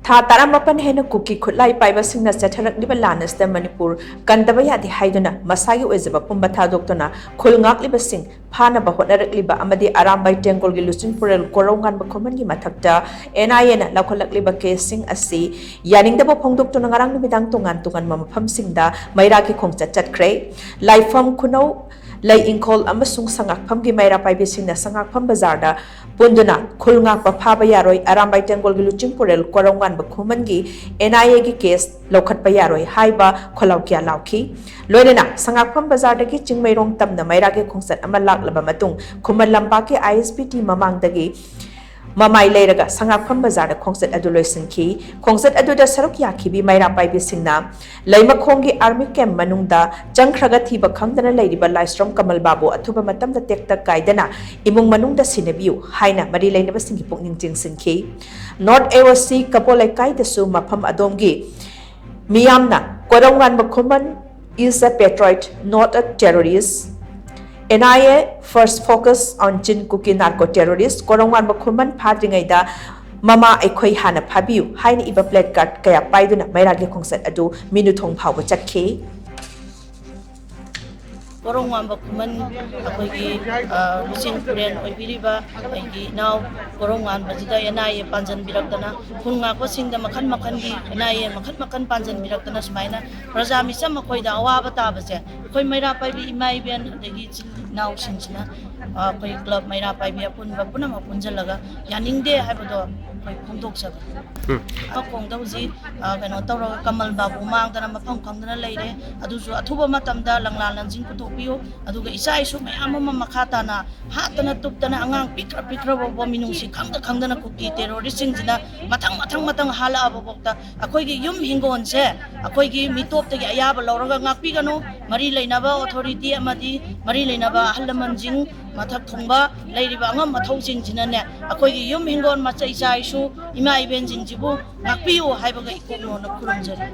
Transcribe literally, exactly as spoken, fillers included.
ꯊꯥ ꯇꯔꯥꯃꯥꯄꯟ ꯍꯦꯟꯅ ꯀꯨꯀꯤ ꯈꯨꯠꯂꯥꯏ ꯄꯥꯏꯕꯁꯤꯡꯅ ꯆꯠꯊꯔꯛꯂꯤꯕ ꯂꯥꯟ ꯑꯁꯤꯗ ꯃꯅꯤꯄꯨꯔ ꯀꯟꯗꯕ ꯌꯥꯗꯦ ꯍꯥꯏꯗꯨꯅ ꯃꯁꯥꯒꯤ ꯑꯣꯏꯖꯕ ꯄꯨꯝꯕ ꯊꯥꯗꯣꯛꯇꯨꯅ ꯈꯨꯜ ꯉꯥꯛꯂꯤꯕꯁꯤꯡ ꯐꯥꯅꯕ ꯍꯣꯠꯅꯔꯛꯂꯤꯕ ꯑꯃꯗꯤ ꯑꯔꯥꯝꯕꯥꯏ ꯇꯦꯡꯒꯣꯜꯒꯤ ꯂꯨꯆꯤꯡꯄꯨꯔꯦꯜ ꯀꯣꯔꯧꯉꯥꯟꯕ ꯈꯨꯃꯟꯒꯤ ꯃꯊꯛꯇ N I A ꯅ ꯂꯧꯈꯠꯂꯛꯂꯤꯕ ꯀꯦꯁꯁꯤꯡ ꯑꯁꯤ ꯌꯥꯅꯤꯡꯗꯕ ꯐꯣꯡꯗꯣꯛꯇꯨꯅ ꯉꯔꯥꯡ ꯅꯨꯃꯤꯗꯥꯡ ꯇꯣꯉꯥꯟ ꯇꯣꯉꯥꯟꯕ ꯃꯐꯝꯁꯤꯡꯗ ꯃꯩꯔꯥꯒꯤ ꯈꯣꯡꯆꯠ ꯆꯠꯈ꯭ꯔꯦ꯫ ꯂꯥꯏꯐꯝ ꯈꯨꯅꯧ, ꯂꯩ ꯏꯪꯈꯣꯜ ꯑꯃꯁꯨꯡ ꯁꯉꯥꯛꯐꯝꯒꯤ ꯃꯩꯔꯥ ꯄꯥꯏꯕꯤꯁꯤꯡꯅ ꯁꯉꯥꯛꯐꯝ ꯕꯖꯥꯔꯗ ꯄꯨꯟꯗꯨꯅ ꯈꯨꯜ ꯉꯥꯛꯄ ꯐꯥꯕ ꯌꯥꯔꯣꯏ, ꯑꯔꯥꯝꯕꯥꯏ ꯇꯦꯡꯒꯣꯜꯒꯤ ꯂꯨꯆꯤꯡꯄꯨꯔꯦꯜ ꯀꯣꯔꯧꯉꯥꯟꯕ ꯈꯨꯃꯟꯒꯤ N I A ꯒꯤ ꯀꯦꯁ ꯂꯧꯈꯠꯄ ꯌꯥꯔꯣꯏ ꯍꯥꯏꯕ ꯈꯣꯜꯂꯥꯎ ꯀꯌꯥ ꯂꯥꯎꯈꯤ꯫ ꯂꯣꯏꯅꯅ ꯁꯉꯥꯛꯐꯝ ꯕꯖꯥꯔꯗꯒꯤ ꯆꯤꯡꯃꯩꯔꯣꯡ ꯇꯝꯅ ꯃꯩꯔꯥꯒꯤ ꯈꯣꯡꯆꯠ ꯑꯃ ꯂꯥꯛꯂꯕ ꯃꯇꯨꯡ ꯈꯨꯃꯟ ꯂꯝꯄꯥꯛꯀꯤ I S B T ꯃꯃꯥꯡꯗꯒꯤ ꯃꯃꯥꯏ ꯂꯩꯔꯒ ꯁꯉꯥꯛꯐꯝ ꯕꯖꯥꯔꯗ ꯈꯣꯡꯆꯠ ꯑꯗꯨ ꯂꯣꯏꯁꯤꯟꯈꯤ꯫ ꯈꯣꯡꯆꯠ ꯑꯗꯨꯗ ꯁꯔꯨꯛ ꯌꯥꯈꯤꯕꯤ ꯃꯩꯔꯥ ꯄꯥꯏꯕꯤꯁꯤꯡꯅ ꯂꯩꯃꯈꯣꯡꯒꯤ army camp ꯃꯅꯨꯡꯗ ꯆꯪꯈ꯭ꯔꯒ ꯊꯤꯕ ꯈꯪꯗꯅ ꯂꯩꯔꯤꯕ ꯂꯥꯏꯁ꯭ꯔꯝ ꯀꯃꯜ ꯕꯥꯕꯨ ꯑꯊꯨꯕ ꯃꯇꯝꯗ ꯇꯦꯛꯇ ꯀꯥꯏꯗꯅ ꯏꯃꯨꯡ ꯃꯅꯨꯡꯗ ꯁꯤꯟꯅꯕꯤꯌꯨ ꯍꯥꯏꯅ ꯃꯔꯤ ꯂꯩꯅꯕꯁꯤꯡꯒꯤ ꯄꯨꯛꯅꯤꯡ ꯆꯤꯡꯁꯤꯟꯈꯤ꯫ North A O C ꯀꯕꯣ ꯂꯩꯀꯥꯏꯗꯁꯨ ꯃꯐꯝ ꯑꯗꯣꯝꯒꯤ ꯃꯤꯌꯥꯝꯅ ꯀꯣꯔꯧꯉꯥꯟꯕ ꯈꯨꯃꯟ is a patriot, not a terrorist. N I A first focus on Chin Kuki narco terrorist. ꯀꯣꯔꯧꯉꯥꯟꯕ ꯈꯨꯃꯟ ꯐꯥꯗ꯭ꯔꯤꯉꯩꯗ ꯃꯃꯥ ꯑꯩꯈꯣꯏ ꯍꯥꯟꯅ ꯐꯥꯕꯤꯌꯨ ꯍꯥꯏꯅ ꯏꯕ placard ꯀꯌꯥ ꯄꯥꯏꯗꯨꯅ ꯃꯩꯔꯥꯒꯤ ꯈꯣꯡꯆꯠ ꯑꯗꯨ ꯃꯤꯅꯨꯊꯣꯡ ꯐꯥꯎꯕ ꯆꯠꯈꯤ꯫ ꯀꯣꯔꯧꯉꯥꯟꯕ ꯈꯨꯃꯟ ꯑꯩꯈꯣꯏꯒꯤ, ꯑ, ꯂꯨꯆꯤꯡ ꯄꯨꯔꯦꯜ ꯑꯣꯏꯕꯤꯔꯤꯕ ꯑꯩꯒꯤ ꯏꯅꯥꯎ ꯀꯣꯔꯧꯉꯥꯟꯕꯁꯤꯗ N I A ꯄꯥꯟꯖꯟꯕꯤꯔꯛꯇꯅ, ꯈꯨꯟ ꯉꯥꯛꯄꯁꯤꯡꯗ ꯃꯈꯟ ꯃꯈꯟꯒꯤ N I A ꯃꯈꯟ ꯃꯈꯟ ꯄꯥꯟꯖꯟꯕꯤꯔꯛꯇꯅ ꯁꯨꯃꯥꯏꯅ ꯄ꯭ꯔꯖꯥ ꯃꯤꯆꯝ ꯑꯩꯈꯣꯏꯗ ꯑꯋꯥꯕ ꯇꯥꯕꯁꯦ ꯑꯩꯈꯣꯏ ꯃꯩꯔꯥ ꯄꯥꯏꯕꯤ ꯏꯃꯥ ꯏꯕꯦꯟ ꯑꯗꯒꯤ ꯏꯆꯤꯜ ꯏꯅꯥꯎꯁꯤꯡꯁꯤꯅ, ꯑ, ꯑꯩꯈꯣꯏ club ꯃꯩꯔꯥ ꯄꯥꯏꯕꯤ ꯑꯄꯨꯟꯕ ꯄꯨꯝꯅꯃꯛ ꯄꯨꯟꯁꯤꯜꯂꯒ ꯌꯥꯅꯤꯡꯗꯦ ꯍꯥꯏꯕꯗꯣ ꯑꯩꯈꯣꯏ ꯐꯣꯡꯗꯣꯛꯆꯕꯅꯤ꯫ ꯎꯝ꯫ ꯃꯈꯣꯡꯗ ꯍꯧꯖꯤꯛ, ꯑ, ꯀꯩꯅꯣ ꯇꯧꯔꯒ ꯀꯃꯜ ꯕꯥꯕꯨ ꯃꯥꯡꯗꯅ ꯃꯐꯝ ꯈꯪꯗꯅ ꯂꯩꯔꯦ꯫ ꯑꯗꯨꯁꯨ ꯑꯊꯨꯕ ꯃꯇꯝꯗ ꯂꯪꯂꯥ ꯂꯪꯖꯤꯡ ꯄꯨꯊꯣꯛꯄꯤꯌꯨ꯫ ꯑꯗꯨꯒ ꯏꯆꯥ ꯏꯁꯨ ꯃꯌꯥꯝ ꯑꯃ ꯃꯈꯥ ꯇꯥꯅ ꯍꯥꯠꯇꯅ ꯇꯨꯞꯇꯅ ꯑꯉꯥꯡ ꯄꯤꯛꯈ꯭ꯔ ꯄꯤꯛꯈ꯭ꯔ ꯐꯥꯎꯕ ꯃꯤꯅꯨꯡꯁꯤ ꯈꯪꯗ ꯈꯪꯗꯅ ꯀꯨꯀꯤ terroristꯁꯤꯡꯁꯤꯅ ꯃꯊꯪ ꯃꯊꯪ ꯃꯊꯪ ꯍꯥꯜꯂꯛꯑꯕ ꯐꯥꯎꯗ ꯑꯩꯈꯣꯏꯒꯤ ꯌꯨꯝ ꯍꯤꯡꯒꯣꯜꯁꯦ ꯑꯩꯈꯣꯏꯒꯤ ꯃꯤꯇꯣꯞꯇꯒꯤ ꯑꯌꯥꯕ ꯂꯧꯔꯒ ꯉꯥꯛꯄꯤꯒꯅꯨ꯫ ꯃꯔꯤ ꯂꯩꯅꯕ authority ꯑꯃꯗꯤ ꯃꯔꯤ ꯂꯩꯅꯕ ꯑꯍꯜ ꯂꯃꯟꯁꯤꯡ, ꯃꯊꯛ ꯊꯣꯡꯕ ꯂꯩꯔꯤꯕ ꯑꯉꯝ ꯑꯊꯧꯁꯤꯡꯁꯤꯅꯅꯦ, ꯑꯩꯈꯣꯏꯒꯤ ꯌꯨꯝ ꯍꯤꯡꯒꯣꯜ ꯃꯆꯥ ꯏꯆꯥ ꯏꯁꯨ ꯏꯃꯥ ꯏꯕꯦꯟꯁꯤꯡꯁꯤꯕꯨ ꯉꯥꯛꯄꯤꯌꯨ ꯍꯥꯏꯕꯒ ꯏꯀꯣꯛꯅꯣꯅ ꯈꯨꯔꯨꯝꯖꯔꯤ꯫